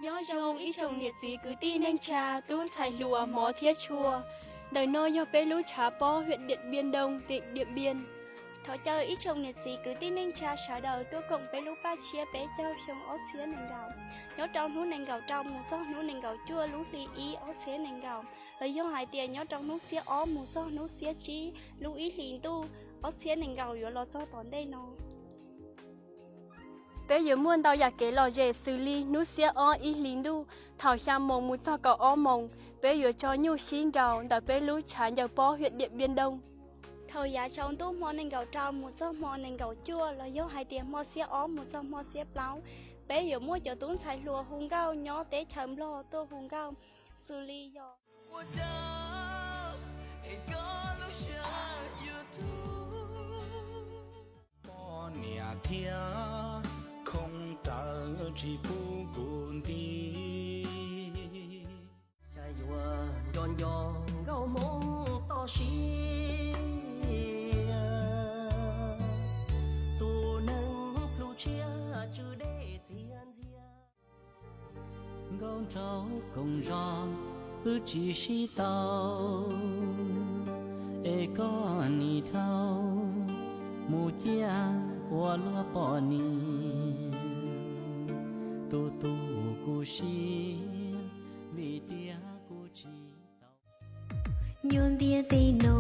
Nyob zoo ib tsoom niam txiv kwv tij neej tsa, tub ntxhais hluas, hmov thiab tshua. Ntawm no yog peb lub tshav pob, huyện Điện Biên Đông, tỉnh Điện Biên. Thov caw ib tsoom niam txiv kwv tij neej tsa sawv daws tuaj koom peb lub paj tshiab peb caug xyoo ob txhiab nees nkaum, nyob rau hnub nees nkaum rau mus txog hnub nees nkaum cuaj lub hli ib ob txhiab nees nkaum, los yog hais tias nyob rau hnub xiab ob mus txog hnub xiab tsib lub ib hlis ntuj ob txhiab nees nkaum yuav los txog tom ntej no. Peb yuav muaj ntau yam kev lom zem xws li hnub xiab ob ib hlis ntuj thaum xya moos mus txog kaum ob moos, peb yuav tso nyuj sib nraus ntawm peb lub tshav ncaws pob, huyện Điện Biên Đông. Thaum yav tsaus ntuj hmo nees nkaum rau mus txog hmo nees nkaum cuaj los yog hais tias hmo xiab ob mus txog hmo xiab plaub, peb yuav muaj cov tub ntxhais hluas hu nkauj nyob teb chaws Nplog tuaj hu nkauj xws li yog Poj niam thiab khoo rawv tsis pub kuv nti. Cas yuav nco nco nkauj Hmoob toj siab, tus neeg plhu tshiab tsw dej txias ntxias. Nkauj nraug koom zos wb tsis sib tau, es koj nim dhau mus ciaj ua luag poj niam. Tu tu kuv siab vim tias kuv tsis tau. Nyob ntiaj teb no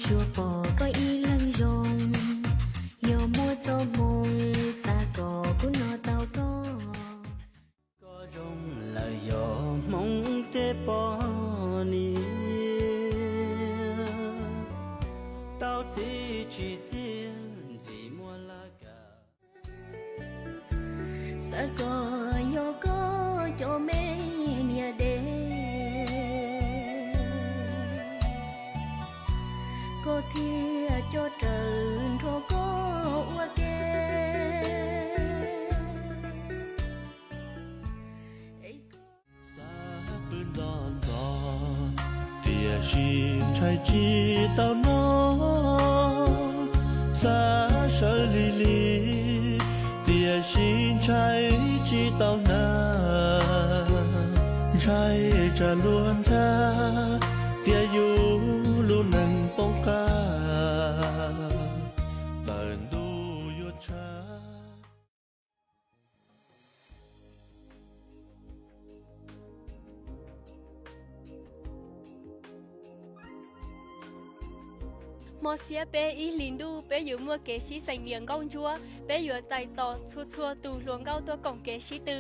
tsuas pom koj ib leeg zoo, yog muaj txoj hmoo xav kom kuv noj tau koj. Koj zoo lawm yog Hmoob tej poj niam, tau txiv tsis txiaj ntxim muaj laj kab. Xav kom yog koj cov me niam dev, koj thiaj coj raws nrog koj ua ke. Xav pw nto nto, tiam sis ntshai tsis tau noj. Xav sawv lig lig, tiam sis ntshai tsis tau hnav. Ntshai tsam luag nthab tias yus lub neej poob qab, tawm ntuj yuav tshav. Hmo xiab peb ib hlis ntuj, peb yuav muaj kev sib xeem niam nkauj ntsuab, peb yuav txais tos txhua txhua tus hluas nkauj tuaj koom kev sib tw.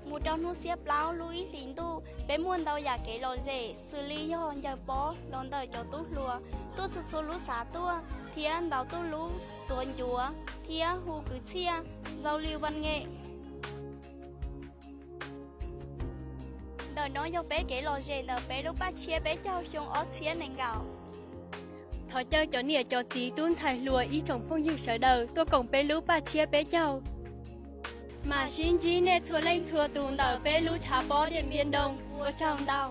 Mus rau hnub xiab plaub lub ib hlis ntuj, peb muaj ntau yam kev lom zem xws li yog ncaws pob los ntawm cov tub hluas tuaj txhua txhua lub xav tuaj, thiab ntaus tuj lub, tuav ncuav, thiab hu kwv txhiaj, giao lưu văn nghệ. Ntawm no yog peb kev lom zem ntawm peb lub paj tshiab peb caug xyoo ob txhiab nees nkaum. Thov caw cov niam cov txiv tub ntxhais hluas ib tsoom phooj ywg sawv daws tuaj koom peb lub paj tshiab peb caug. Mam sib ntsib nej txhua leej txhua tus ntawm peb lub tshav pob Điện Biên Đông, ua tsaug ntau.